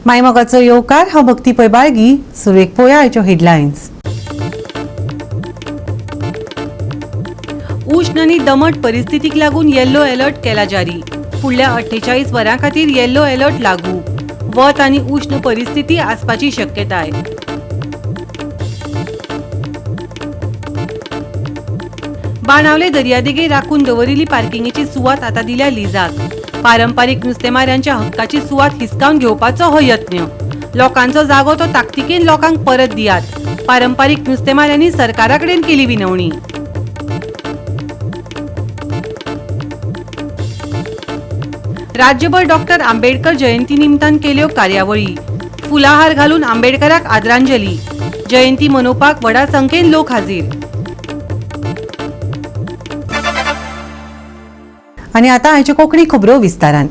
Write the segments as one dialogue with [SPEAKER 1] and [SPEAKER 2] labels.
[SPEAKER 1] मायमोगाचो येवकार. हांव भक्ती पै बाळगी. सुरवेक पळोवया आयच्यो हेडलायन्स. उश्ण आनी दमट परिस्थितीक लागून येल्लो अलर्ट केला जारी. फुडल्या 48 वरां खातीर येल्लो अलर्ट लागू. वत आनी उश्ण परिस्थिती आसपाची शक्यताय. बाणावले दर्यादेगेर राखून दवरिल्ली पार्किंगेची सुवात आतां दिल्या लिजाक. पारंपारीक नुस्तेमाऱ्यांच्या हक्काची सुवात हिसकावन घेवपाचो हो यत्न. लोकांचो जागो तो ताकतिकेन लोकांक परत दियात. पारंपारीक नुस्तेमाऱ्यांनी सरकारा कडेन केली विनवणी. राज्यभर डॉक्टर आंबेडकर जयंती निमतान केल्यो कार्यावळी. फुलाहार घालून आंबेडकराक आदरांजली. जयंती मनोवपाक व्हडा संख्येन लोक हाजीर. आनी आतां आयच्यो कोंकणी खबरो विस्तारान.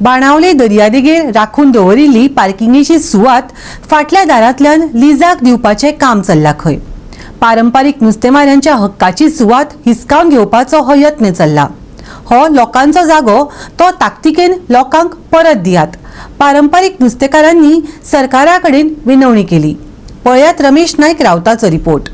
[SPEAKER 1] बाणावले दर्यादेगेर राखून दवरिल्ली पार्किंगेची सुवात फाटल्या दारांतल्यान लिजाक दिवपाचें काम चल्लां खंय. पारंपारीक नुस्तेमाऱ्यांच्या हक्काची सुवात हिसकावन घेवपाचो हो यत्न चल्ला. हो लोकांचो जागो, तो ताकतिकेन लोकांक परत दियात. पारंपारीक नुस्तेकारांनी सरकारा कडेन विनवणी केली. पळयात रमेश नायक रावताचो रिपोर्ट.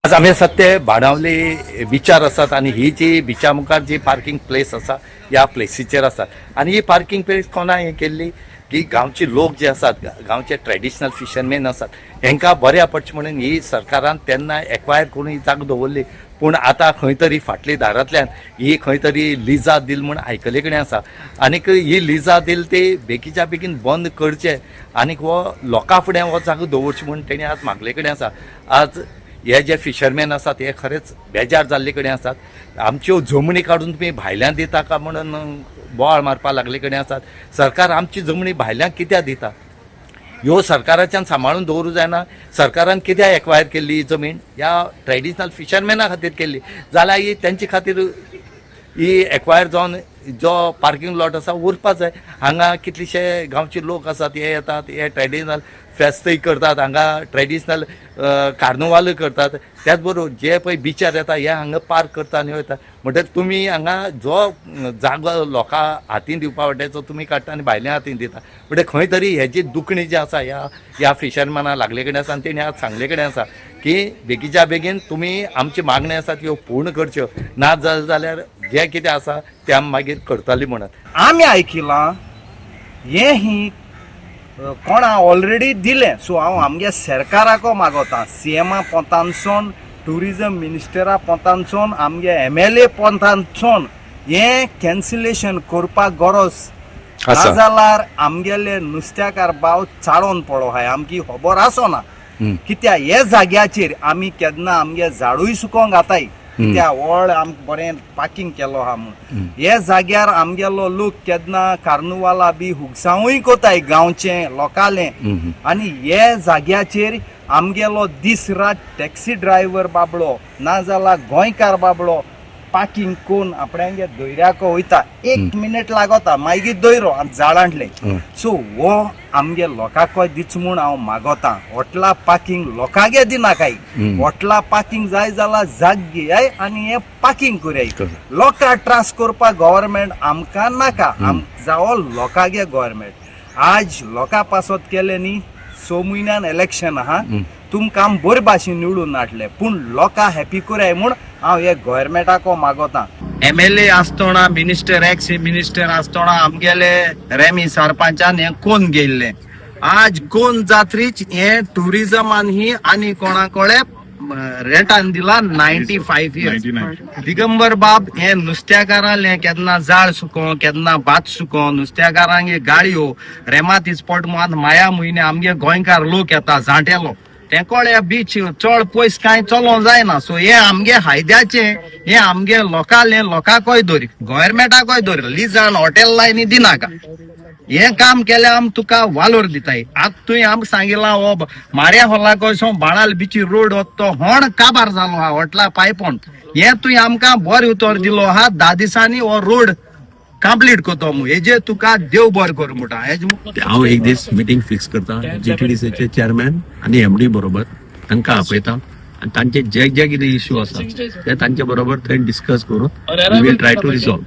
[SPEAKER 2] आज आमी आसात ते बाणावले बिचार आसात आनी ही जी बिचा मुखार जी पार्किंग प्लेस आसा ह्या प्लेसीचेर आसात. आनी ही पार्किंग प्लेस कोणा हें केल्ली की गांवचे लोक जे आसात, गांवचे ट्रेडिशनल फिशरमॅन आसात, हेंकां बऱ्या पडचें म्हणून ही सरकारान तेन्ना एक्वायर करून ही जागो दवरली. पूण आतां खंय तरी फाटली दारांतल्यान ही खंय तरी लिजा दिल म्हूण आयकले कडेन आसा. आनीक ही लिजा दिल ती बेगीच्या बेगीन बंद करचें आनीक हो लोकां फुडें हो जागो दवरचो म्हूण तेणी आज मागले कडेन आसा. आज हे जे फिशरमॅन आसात हे खरेंच बेजार जाल्ले कडेन आसात. आमच्यो जमनी काडून तुमी भायल्यान दिता काय म्हणून बोवाळ मारपाक लागले कडेन आसात. सरकार आमची जमनी भायल्यान कित्याक दिता? ह्यो सरकाराच्यान सांबाळून दवरूं जायना? सरकारान कित्याक एक्वायर केल्ली ही जमीन? ह्या ट्रेडिशनल फिशरमॅना खातीर केल्ली जाल्यार ही तेंचे खातीर ही एक्वायर जावन जो पार्किंग लॉट आसा उरपा जाय. हांगा कितलेशे गांवचे लोक आसात, हे येतात, हे ट्रेडिशनल फेस्तय करतात, हांगा ट्रेडिशनल कार्नवालय करतात. त्याच बरोबर जे पळय बिचार येता हे हांगा पार्क करता आनी वयता. म्हणटकीर तुमी हांगा जो जागो लोकां हातीन दिवपा वाट्याचो तुमी काडटा आनी भायल्या हातीन दिता. म्हणटकीर खंय तरी हेजी दुखणी जी आसा ह्या ह्या फिशरमॅना लागले कडेन आसा. आनी तेणी आज सांगले कडेन आसा की बेगीच्या बेगीन तुमी आमची मागणी आसा त्यो पूर्ण करच्यो, ना जालें जाल्यार जें कितें आसा तें आमी मागीर करतली म्हणून.
[SPEAKER 3] आमी आयकिलां हें ही कोणा ऑलरेडी दिलें. सो हांव आमगे सरकाराको मागोता, सीएमा पोंतानसून, ट्युरिजम मिनिस्टरा पोंतानसून, आमगे एमएलए पोंतानसून हें कॅन्सलेशन करपाक गरज. नाजाल्यार आमगेले नुस्त्याकार भाव चाळोन पडो हाय, आमकी खबर आसना. कित्याक हे जाग्याचेर आमी केन्ना आमगे झाडूय सुकोवंक घाताय, कित्याक व्हड आमकां बरें पार्किंग केलो आहा म्हूण. हे जाग्यार आमगेलो लोक केन्ना कार्नुवाला बी हुगसांवूय कोताय गांवचे लोकाले. आनी हे जाग्याचेर आमगेलो दीस रात टॅक्सी ड्रायव्हर बाबडो नाजाल्यार गोंयकार बाबडो पार्किंग कोन्न आपणागे दर्याको वयता. एक मिनट लागता, मागीर दयरो आनी झाडांतले. सो हो आमगे लोकांकय दिच म्हूण हांव मागोता. हॉटला पार्किंग लोकांगे दिनाकाय. हॉटला पार्किंग जाय जाल्यार जाग घेयाय आनी हें पार्किंग करयाय. लोकांक त्रास करपाक गव्हर्मेंट आमकां नाका. आम जावो लोकांगे गव्हर्मेंट. आज लोकां पासत केलें न्ही. 6 म्हयन्यान इलेक्शन आहा, तुमकां आम बरे भाशेन निवडून हाडले, पूण लोकां हॅपी कराय म्हूण हांव हे गव्हर्मेंटाको मागोता. एमएलए आसतना, मिनिस्टर, एक्स मिनिस्टर आसतना आमगेले रेमी सरपंचान हें कोन गेल्लें. आज कोन जात्रीच हें ट्युरिजमान ही आनी कोणा कडेन रेंटान दिला 95 इयर्स. दिगंबर बाब हे नुस्त्याकारांले केन्ना जाळ सुको, केन्ना भात सुको, नुस्त्याकारांक गाळयो रेमात स्पॉट मात माया म्हयने आमगे गोंयकार लोक येता जाणटेलो ते कळ्या बीच चड पयस कांय चलोंक जायना. सो हे आमगे फायद्याचे, हे आमगे लोकाले, लोकांकय दवर, गव्हर्मेंटाकय दवर. लिजान हॉटेल लायनी दिनाका. हें काम केल्यार आम तुका वालोर दिताय. आतां तुवें आमकां सांगिलां हो मार्या होलाको बाणाल बिची रोड तो होण काबार जालो आहा हॉटला पायपोन. हें तुवें आमकां बरें उतर दिलो आहा, 10 दिसांनी हो रोड
[SPEAKER 4] कंप्लीट करतो मु हेजे तुका देव बरें करूं म्हणटा.
[SPEAKER 5] हांव एक दीस मिटींग फिक्स करता जीटीडीसीचे चेअरमॅन आनी एमडी बरोबर, तांकां आपयता आनी तांचे जे जे कितें इश्यू आसा ते तांचे बरोबर थंय डिस्कस करून we will try to resolve.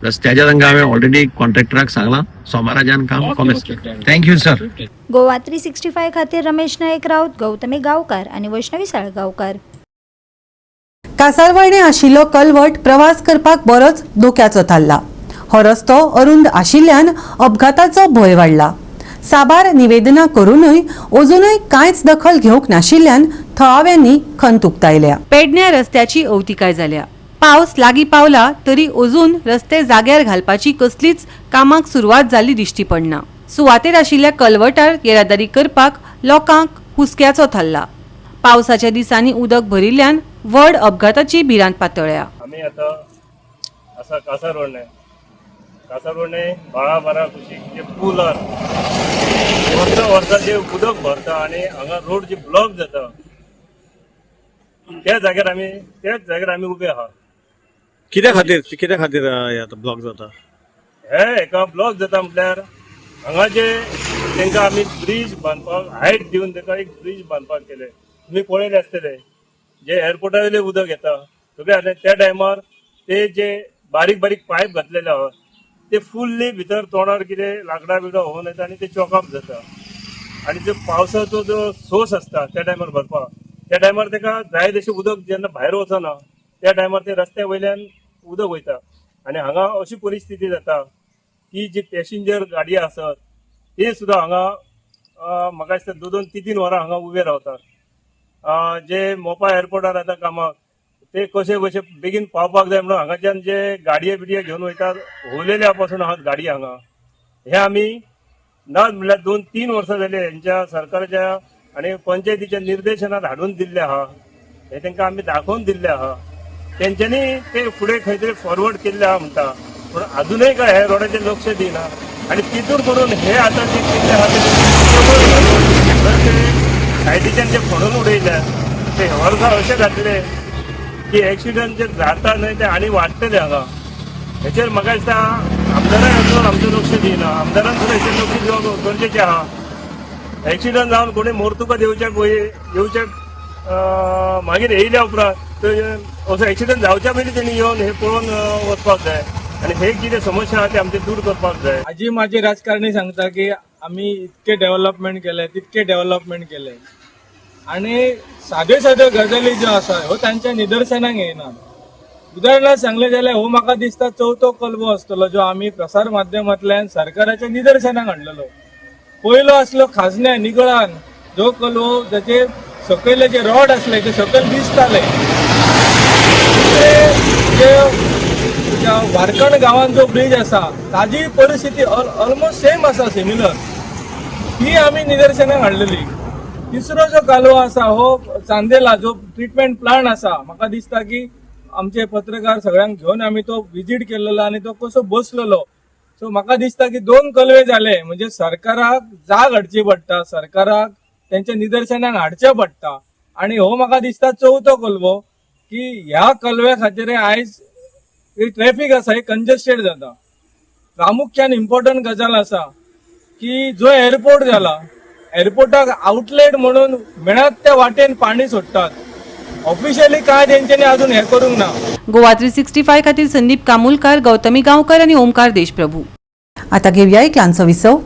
[SPEAKER 5] Plus त्याच्या तांकां हांवें ऑलरेडी कॉन्ट्रॅक्टराक सांगलां सोमाराच्यान काम कॉमेस करता.
[SPEAKER 4] Thank you sir.
[SPEAKER 6] Goa 365 खातीर रमेश नायक राऊत, गौतमी गांवकार आनी वैष्णवी साळगांवकार.
[SPEAKER 1] कासारवर्णे आशिल्लो कलवट प्रवास करपाक बरोच धोक्याचो थारला. हो रस्तो अरुंद आशिल्ल्यान अपघाताचो भंय वाडला. साबार निवेदनां करूनय अजूनय कांयच दखल घेवंक नाशिल्ल्यान थळाव्यांनी खंत उक्तायल्या. पेडण्या रस्त्याची अवतिकाय जाल्या. पावस लागीं पावला तरी अजून रस्ते जाग्यार घालपाची कसलीच कामाक सुरवात जाल्ली दिश्टी पडना. सुवातेर आशिल्ल्या कलवटार येरादारी करपाक लोकांक हुस्क्याचो थारला. पावसाच्या दिसांनी उदक भरिल्ल्यान व्हड अपघाताची भिरांत पातळ्ळ्या.
[SPEAKER 7] आमी आतां आसा कासारवर्णे. कासारवर्णे बाळा बारा कुशीक जे पूल आसा वर्सां वर्सां जे उदक भरता आनी हांगा रोड जे ब्लॉक जाता त्या जाग्यार आमी त्याच जाग्यार आमी उबे आहा.
[SPEAKER 8] कित्या खातीर कित्या खातीर हे आतां ब्लॉक जाता?
[SPEAKER 7] हे हेका ब्लॉक जाता म्हटल्यार हांगा जे तांकां आमी ब्रीज बांदपाक हायट दिवन ताका एक ब्रीज बांदपाक केले. तुमी पळयले आसतले जे एअरपोर्टा वयले उदक येता सगळे आसले त्या टायमार ते जे बारीक बारीक पायप घातलेले आहा ते फुल्ली भितर तोंडार कितें लाकडां बिकडां व्होवन येता आनी ते चॉकअप जाता. आनी जो पावसाचो जो सोर्स आसता त्या टायमार भरपाक त्या टायमार ताका जाय तशें उदक जेन्ना भायर वचना त्या टायमार ते रस्त्या वयल्यान उदक वयता आनी हांगा अशी परिस्थिती जाता की जी पॅसेंजर गाडी आसत ते सुद्दां हांगा म्हाका दिसता 2-2, 3-3 वरां हांगा उबे रावतात. जे मोपा एअरपोर्टार आतां कामाक ते कशे कशे बेगीन पावपाक जाय म्हणून हांगाच्यान जे गाडये बिडये घेवन वयतात होवलेल्या पासून आहात गाडी हांगा. हे आमी ना म्हणल्यार 2-3 वर्सां जाली हेंच्या सरकाराच्या आनी पंचायतीच्या निर्देशनात हाडून दिल्ले आहा. हे तांकां आमी दाखोवन दिल्ले आहा. तेंच्यांनी ते फुडें खंय तरी फॉरवर्ड केल्ले आहा म्हणटा, पूण अजुनय काय हे रोडाचेर लक्ष दिना. आनी तितून करून हे आतां जे केल्ले आहा ते रस्ते सायडीच्यान जे खणून उडयले ते वर्सां अशें घातले की एक्सिडंट जे जाता न्हय ते आनी वाडटले हांगा. हेचेर म्हाका दिसता आमदारान अजून आमचें लक्ष दिना. आमदारान सुद्दां हेचेर लक्ष दिवप गरजेचें आहा. एक्सिडंट जावन कोणी मोर्तुका येवच्या येवच्या मागीर येयल्या उपरांत असो एक्सिडंट जावच्या पयलीं तेणी येवन हे पळोवन वचपाक जाय आनी हे कितें समस्या आहा ते आमचे दूर करपाक जाय.
[SPEAKER 9] आजी माझे राजकारणी सांगता की आमी इतके डेव्हलपमेंट केले तितके डेव्हलपमेंट केले आनी साद्यो साद्यो गजाली ज्यो आसा ह्यो तांच्या निदर्शनाक येना. उदाहरणार्थ सांगलें जाल्यार हो म्हाका दिसता चवथो कलवो आसतलो जो आमी प्रसार माध्यमांतल्यान सरकाराच्या निदर्शनाक हाडलेलो. पयलो आसलो खाजण्या निगळान जो कलवो जाचे सकयले जे रॉड आसले ते सकयल दिसताले. जे वारकण गांवांत जो ब्रीज आसा ताजी परिस्थिती ऑलमोस्ट सेम आसा, सिमिलर, ही आमी निदर्शनाक हाडलेली. तिसरो जो कालवो आसा हो चांदेला जो ट्रिटमेंट प्लांट आसा, म्हाका दिसता की आमचे पत्रकार सगळ्यांक घेवन आमी तो विजीट केलेलो आनी तो कसो बसलेलो. सो म्हाका दिसता की 2 कलवे जाले म्हणजे सरकाराक जाग हाडची पडटा, सरकाराक तेंच्या निदर्शनाक हाडचें पडटा. आनी हो म्हाका दिसता चवथो कलवो की ह्या कलव्या खातीर आयज ट्रॅफिक आसा हे कंजस्टेड जाता. प्रामुख्यान इम्पॉर्टंट गजाल आसा की जो एअरपोर्ट जाला एअरपोर्टाक आउटलेट म्हणून मेळत त्या वाटेन पाणी सोडटात. ऑफिशियली काय तेंच्यांनी अजून हे करूंक ना.
[SPEAKER 1] गोवा 365 खातीर संदीप कामुलकार, गौतमी गांवकर आनी ओमकार देशप्रभू. आता घेऊया एक ल्हानसो विसव.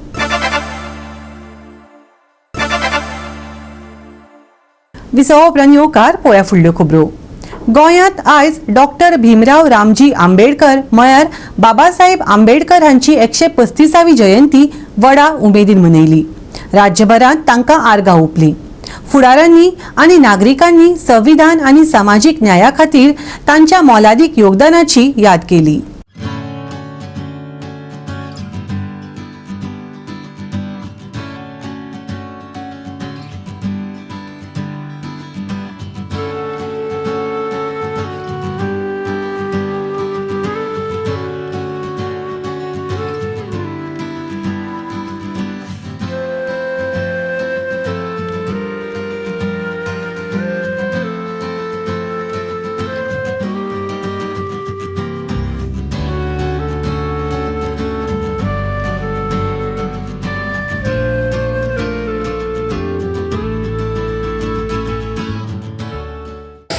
[SPEAKER 1] विसवा उपरांत येवकार पळोवया फुडल्यो खबरो. गोंयांत आयज डॉक्टर भीमराव रामजी आंबेडकर म्हळ्यार बाबासाहेब आंबेडकर हांची 135वी जयंती व्हडा उमेदीन मनयली. राज्यभरांत तांकां आर्गां ओंपली. फुडारांनी आनी नागरिकांनी संविधान आनी सामाजीक न्याया खातीर तांच्या मोलादीक योगदानाची याद केली.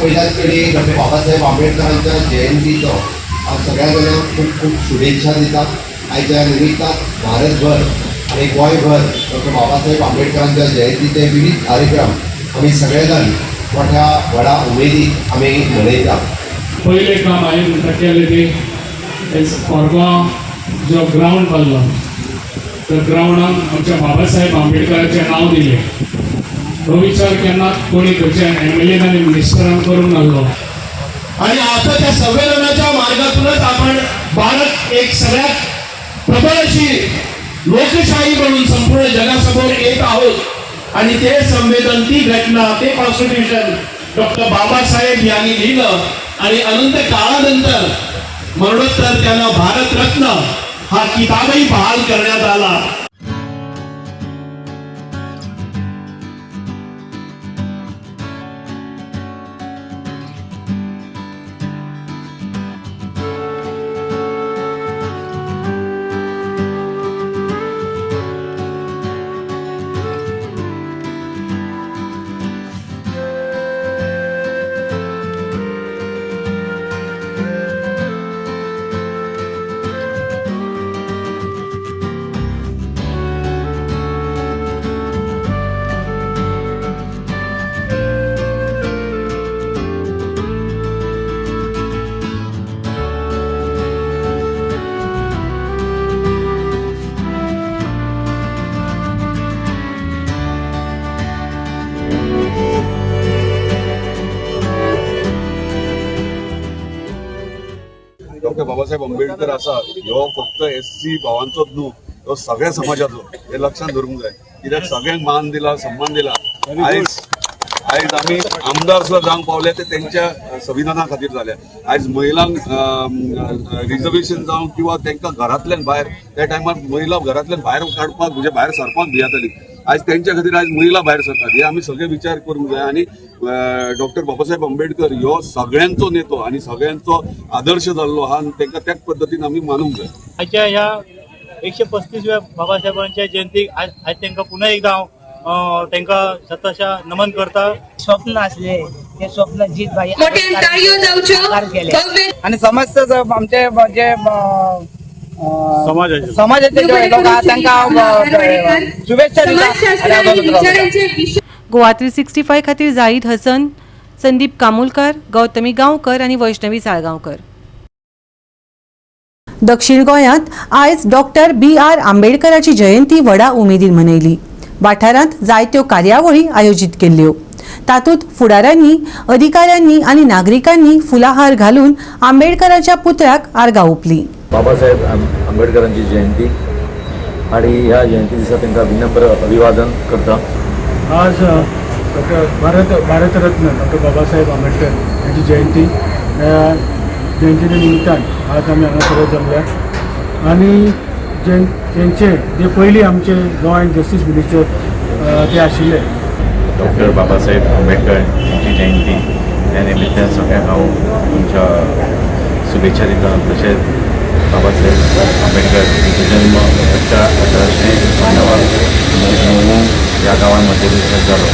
[SPEAKER 10] पयल्याच कडेन डॉक्टर बाबासाहेब आंबेडकरांच्या जयंतीचो हांव सगळ्या जाणांक खूब खूब शुभेच्छा दिता. आयच्या निमित्तान भारतभर आनी गोंयभर डॉक्टर बाबासाहेब आंबेडकरांच्या जयंतीचे विविध कार्यक्रम आमी सगळे जाण मोठ्या व्हडा उमेदीन आमी मनयता.
[SPEAKER 11] पयलें काम हांवें म्हणटा केलें तें कोरगांव जो ग्रावंड बांदलो त्या ग्रावंडाक आमच्या बाबासाहेब आंबेडकराचें नांव दिलें. हो विचार केन्ना कोणी खंयच्या एम एल एन आनी मिनिस्टरान करूंक नासलो.
[SPEAKER 12] आणि आता त्या संवेदनाच्या मार्गातूनच आपण भारत एक सगळ्यात प्रबळ अशी लोकशाही म्हणून संपूर्ण जगासमोर येत आहोत. आणि ते संवेदन, ती घटना, ते कॉन्स्टिट्यूशन डॉक्टर बाबासाहेब यांनी लिहिलं आणि अनंत काळानंतर मरणोत्तर त्यांना भारतरत्न हा किताबही बहाल करण्यात आला.
[SPEAKER 13] डॉक्टर बाबासाहेब आंबेडकर आसा ह्यो फक्त एस सी भावांचोच न्हू, तो सगळ्या समाजाचो हे लक्षात धरूंक जाय, कित्याक सगळ्यांक मान दिला, सन्मान दिला. आयज आयज आमी आमदार सुद्दां जावंक पावले ते तेंच्या संविधाना खातीर जाल्या. आयज महिलांक रिजर्वेशन जावं किंवा तांकां घरांतल्यान भायर, त्या टायमार महिला घरांतल्यान भायर काडपाक, म्हणजे भायर सरपाक भियेताली, आयज तेंच्या खातीर आयज महिला भायर सरतात. हे आमी सगळे विचार करूंक जाय. आनी डॉक्टर बाबासाहेब आंबेडकर ह्यो सगळ्यांचो नेतो आनी सगळ्यांचो आदर्श जाल्लो आहा आनी तांकां त्याच पद्दतीन आमी मानूंक जाय.
[SPEAKER 14] आजच्या ह्या 135व्या बाबासाहेबांच्या जयंतीक आज आज तांकां पुन्हा एकदा हांव तांकां शतशा नमन करता.
[SPEAKER 15] स्वप्न असले ते स्वप्न जीत भाई
[SPEAKER 16] मोठ्यान टाळयो जावच्यो.
[SPEAKER 15] केले आणि समस्त आमचे जे समाजाचे जे लोक आहात तांकां शुभेच्छा दिता.
[SPEAKER 1] गोवा 365 खातीर जाहीद हसन, संदीप कामुलकर, गौतमी गांवकर आनी वैष्णवी साळगांवकर. दक्षिण गोंयांत आयज डॉक्टर बी आर आंबेडकराची जयंती व्हडा उमेदीन मनयली. वाठारांत जायत्यो कार्यावळी आयोजीत केल्ल्यो. तातूंत फुडाऱ्यांनी, अधिकाऱ्यांनी आनी नागरिकांनी फुलाहार घालून आंबेडकराच्या पुतळ्याक आर्गां ओंपली.
[SPEAKER 17] बाबासाहेब आंबेडकरांची जयंती आणि ह्या जयंती दिसा तांकां विनम्र अभिवादन करता.
[SPEAKER 18] आज डॉक्टर भारतरत्न डॉक्टर बाबासाहेब आंबेडकर यांची जयंती. ह्या जयंतीच्या निमित्तान आज आमी हांगा सगळे जमल्या आनी तेंचे जे पयलीं आमचे लॉ अँड जस्टीस मिनिस्टर ते आशिल्ले.
[SPEAKER 19] डॉक्टर बाबासाहेब आंबेडकर यांची जयंती, त्या निमित्तान सगळ्यांक हांव तुमच्या शुभेच्छा दिता. तशेंच बाबासाहेब आंबेडकर यांचो जन्म 1890 ह्या गांवान मध्य प्रदेशात जालो.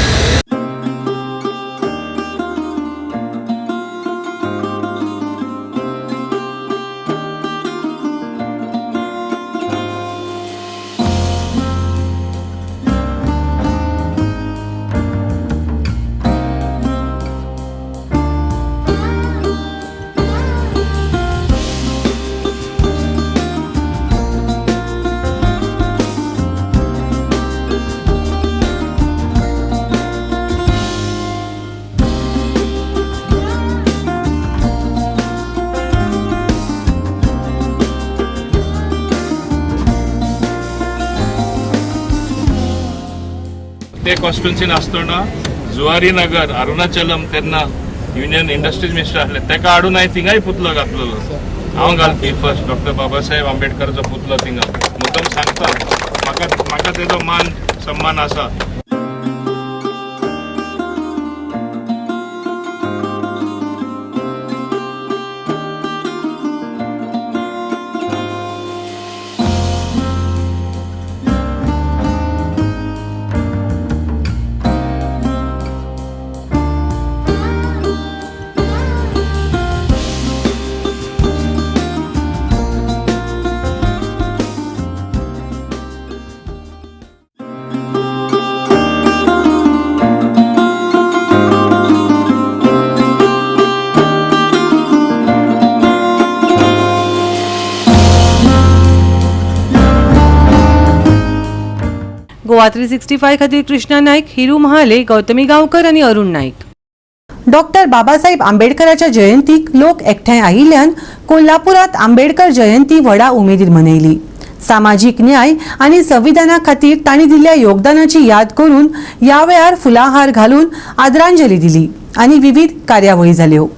[SPEAKER 7] ते कॉन्स्टिट्युन्सीन आसतना जुवारी नगर अरुणाचलम तेन्ना युनियन इंडस्ट्रीज मिनिस्टर आसले, तेका हाडून हांवें थिंगाय पुतलो घातलेलो. हांव घालपी फर्स्ट डॉक्टर बाबासाहेब आंबेडकराचो पुतलो थिंगा. मुद्दम सांगता, म्हाका म्हाका तेजो मान सन्मान आसा.
[SPEAKER 1] गोवा 365 खातीर कृष्णा नाईक, हिरू महाले, गौतमी गांवकर आनी अरुण नाईक. डॉक्टर बाबासाहेब आंबेडकराच्या जयंतीक लोक एकठांय आयिल्ल्यान कोल्हापुरात आंबेडकर जयंती व्हडा उमेदीन मनयली. सामाजीक न्याय आनी संविधाना खातीर तांणी दिल्ल्या योगदानाची याद करून ह्या वेळार फुलांहार घालून आदरांजली दिली आनी विविध कार्यावळी जाल्यो.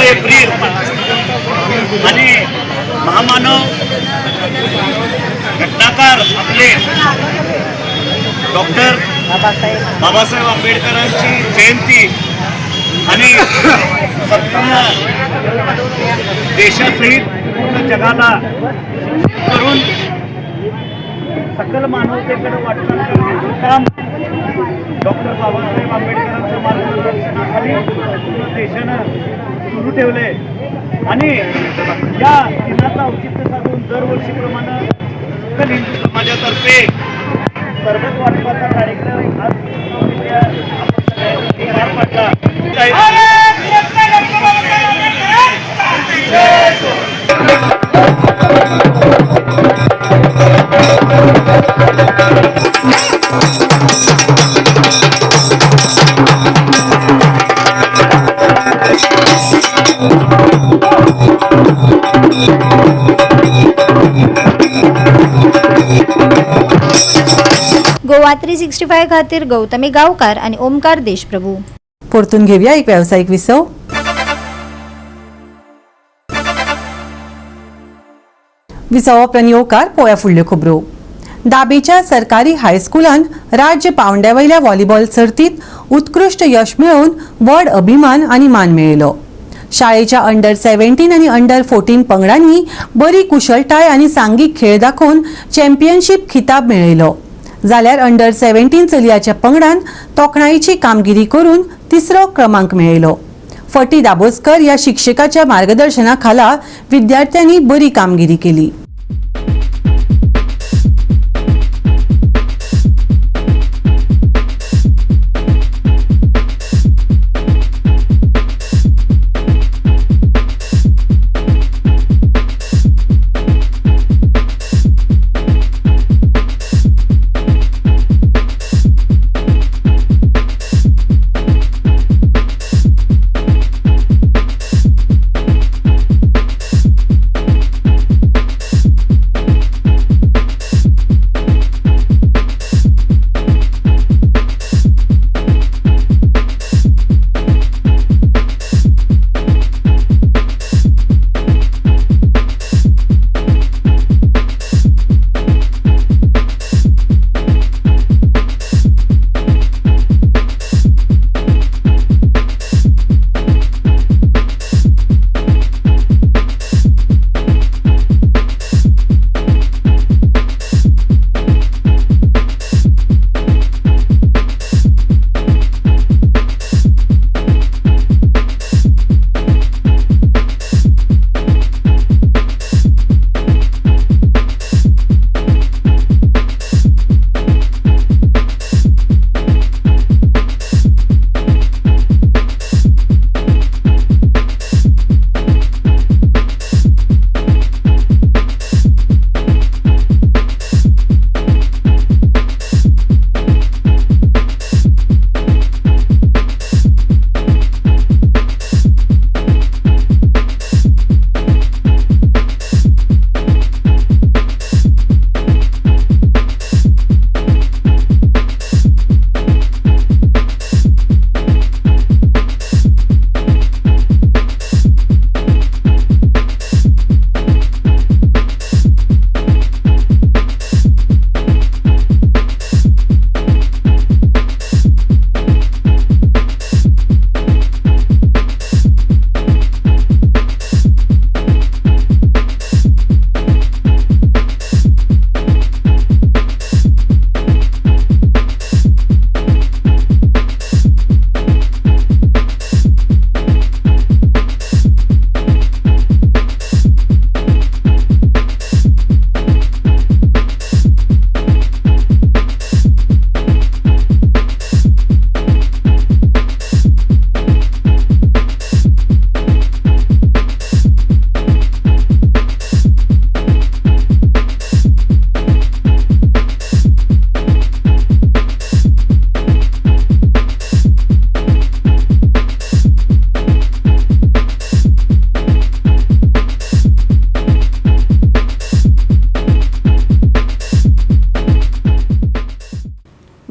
[SPEAKER 16] एप्रिल आणि महामानव घटनाकार आपले डॉक्टर बाबासाहेब आंबेडकरांची जयंती आणि संपूर्ण देशासहित पूर्ण जगाला करून सकल मानवतेकडे वाटचाल करण्याचं काम डॉक्टर बाबासाहेब आंबेडकरांच्या मार्गदर्शनाखाली पूर्ण देशानं सुरू ठेवले आणि या दिनाचा औचित्य साधून दरवर्षीप्रमाणे सकल हिंदू समाजातर्फे सरबत वाटपाचा कार्यक्रम आज आपण सगळ्यांनी पार पाडला.
[SPEAKER 6] गोवा 365 खातीर गौतमी गांवकार आनी ओमकार देशप्रभू.
[SPEAKER 1] परतून घेऊया एक व्यावसायिक विसव. विसवा उपरांत येवकार पोया फुडल्यो खबरो. दाबेच्या सरकारी हायस्कुलान राज्य पावंड्या वयल्या व्हॉलीबॉल सर्तीत उत्कृश्ट यश मेळोवन व्हड अभिमान आनी मान मेळयलो. शाळेच्या अंडर 17 आनी अंडर 14 पंगडांनी बरी कुशळटाय आनी सांघीक खेळ दाखोवन चॅम्पियनशीप खिताब मेळयलो, जाल्यार अंडर 17 चलयाच्या पंगडान तोखणायेची कामगिरी करून तिसरो क्रमांक मेळयलो. फटी दाबोस्कर ह्या शिक्षकाच्या मार्गदर्शना खाला विद्यार्थ्यांनी बरी कामगिरी केली.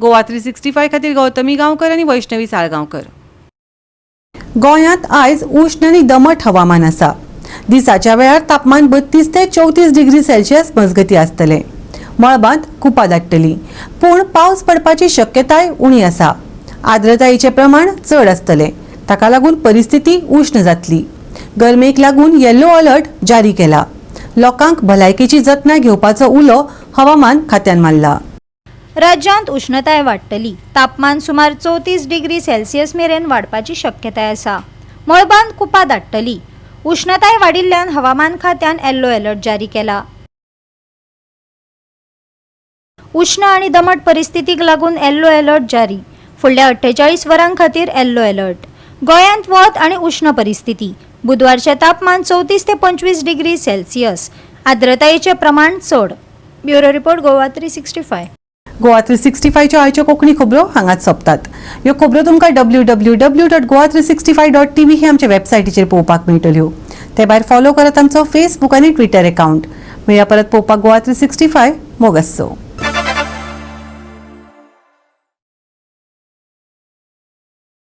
[SPEAKER 1] गोवा 365 खातीर गौतमी गांवकर आनी वैष्णवी साळगांवकर. गोंयांत आयज उश्ण आनी दमट हवामान आसा. दिसाच्या वेळार तापमान 32 ते 34 डिग्री सेल्सियस मजगती आसतलें. मळबांत कुपां दाट्टली, पूण पावस पडपाची शक्यताय उणी आसा. आर्द्रतायेचें प्रमाण चड आसतलें. ताका लागून परिस्थिती उश्ण जातली. गरमेक लागून येलो अलर्ट जारी केला. लोकांक भलायकेची जतनाय घेवपाचो उलो हवामान खात्यान मारला.
[SPEAKER 6] राज्यांत उष्णताय वाडटली. तापमान सुमार 34 डिग्री सेल्सियस मेरेन वाडपाची शक्यताय आसा. मळबांत कुपां दाट्टली. उष्णताय वाडिल्ल्यान हवामान खात्यान येल्लो अलर्ट जारी केला. उष्ण आनी दमट परिस्थितीक लागून येल्लो अलर्ट जारी. फुडल्या 48 वरां खातीर येल्लो अलर्ट. गोंयांत वत आनी उष्ण परिस्थिती. बुधवारचें तापमान 34 ते 25 डिग्री सेल्सियस. आर्द्रतायेचें प्रमाण चड. Bureau report, Goa 365.
[SPEAKER 1] Goa 365च्यो आयच्यो कोंकणी खबरो हांगाच सोंपतात. ह्यो खबरो तुमकां www.goa365.tv हे आमच्या वेबसायटीचेर पळोवपाक मेळटल्यो. ते भायर फॉलो करात आमचो फेसबूक आनी ट्विटर अकाउंट. मेळया परत पळोवपाक गोवा 365. मोग आसचो.